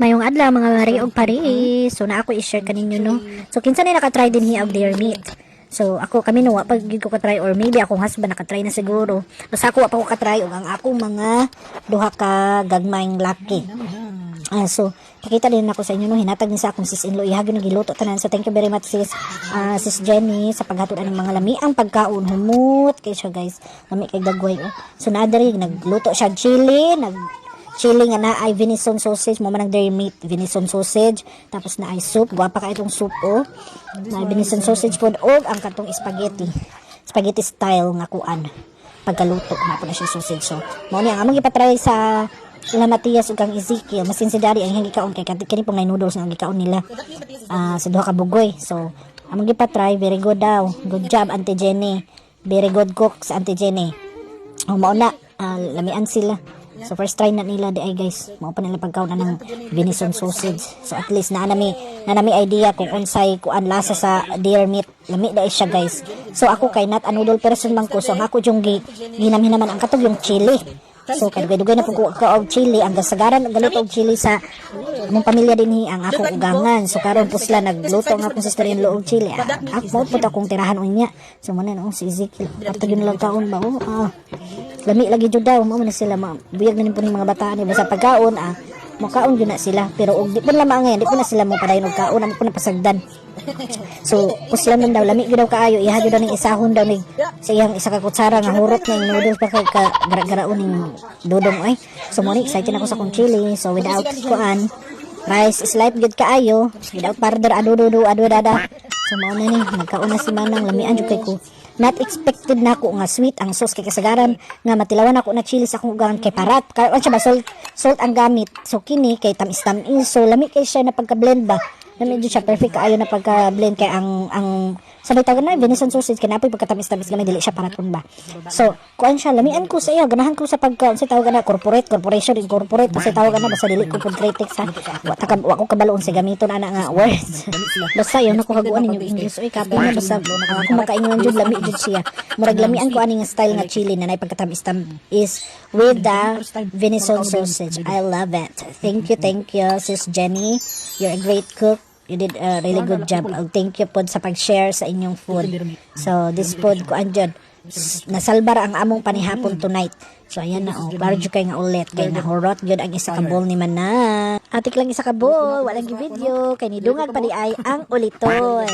Mayong adlaw, mga mare og pare. So na ako i-share kaninyo, no. So kinsa ni naka-try dinhi og deer meat? So ako kami, no, wa pa gyud ko ka-try or maybe akong husband naka-try na siguro. Basta ako, wa pa ko ka-try ug ang akong mga duha ka gagmayng laki. Ah, so pakita din ako sa inyo, no, hinatag ni sa akong sis-in-law, iha gyud giluto tanan. So thank you very much, sis, sis Jenny, sa paghatod aning mga lami ang pagkaon. Humot kay siya, guys. Lami kay dagway, oh. So naa diri, nagluto siya chili, nag chili nga na ay venison sausage mo man ang deer meat venison sausage, tapos na ay soup. Gwapa ka itong soup, oh, na venison sausage pod og ang katong spaghetti spaghetti style nga kuan pagkaluto na po na siya sausage. So mao ni ang among ipatry sa ila Matias ug kang Ezekiel. Masin si Daddy ang gikaon kay kani pong nay noodles nga ang gikaon nila, ah, sa duha ka bugoy. So among gipatry, very good daw. Good job, Auntie Jenny. Very good cook sa Auntie Jenny. Oh, mao na, lamian sila. So first try na nila di ay, guys. Mao pa nila pagkaon ng venison sausage. So at least naa nami idea kung unsay kuan lasa sa deer meat. Lami dai siya, guys. So ako kay not a noodle person man ko. So ang ako yung ginamhinaman ang katog yung chili. So kay dugay-dugay na pud ko ka og chili, ang gasagaran og galuto og chili sa among pamilya dinhi ang akong ugangan. So karon pusla nagluto ang akong sister-in-law og chili. Ah, ako mo pud akong tirahan unya. So mo na, no, si Ezekiel. Ato yun lang kaon ba, oh. Ah. Lami lagi jud daw mo na sila ma. Buyag na nin po ning mga bataan ni basta pagkaon, ah, mokaon jud na sila, pero og di po lamang ngayon, di po na sila mo padayon og kaon, amo po na pasagdan. So puslan man daw, lami gyud daw kaayo. Iha jud daw ning isahon daw ning sa iyang isa ka kutsara nga hurot na yung noodles pa kay ka gara-garaon ning dudong oy. So mo ni excited ako sa akong chili. So without kuan, rice is life gyud kaayo. Without further ado do ado dada. So mao na ni, nagkaon na si Manang. Lamian jud kay ko. Not expected na ako nga sweet ang sauce kay kasagaran nga matilawan ako na chili sa akong ugangan kay parat kay siya ba, salt salt ang gamit. So kini kay tamis-tamis, so lami kay siya na pagka-blend ba. Lami jud siya, perfect kaayo na pagka-blend kay ang sabay tawag na venison sausage kay napoy pagkatamis-tamis gamay, dili siya paraton ba. So kuan siya, lamian ko sa iya, ganahan ko sa pagka sa tawag na corporate corporation incorporate sa tawag na basta dili ko pud critics ha. Wa ta wa ko kabalo sa gamiton ana nga words. Basta yun ako kaguan ninyo English oy, kapoy na. Basta ang ako makaingon jud, lami jud siya. Murag lamian ko ani nga style nga chili na nay pagkatamis-tamis with the venison sausage. I love it. Thank you, thank you, Sis Jenny. You're a great cook. You did a really good job. Oh, thank you pod sa pag-share sa inyong food. So this food ko andyan, nasalbar ang among panihapon tonight. So ayan na, oh, klaro jud kay nga ulit kay nahurot gyud ang isa ka bowl ni Manang. Atik lang isa ka bowl, walang gi-video kay nidungag pa di ay ang uliton.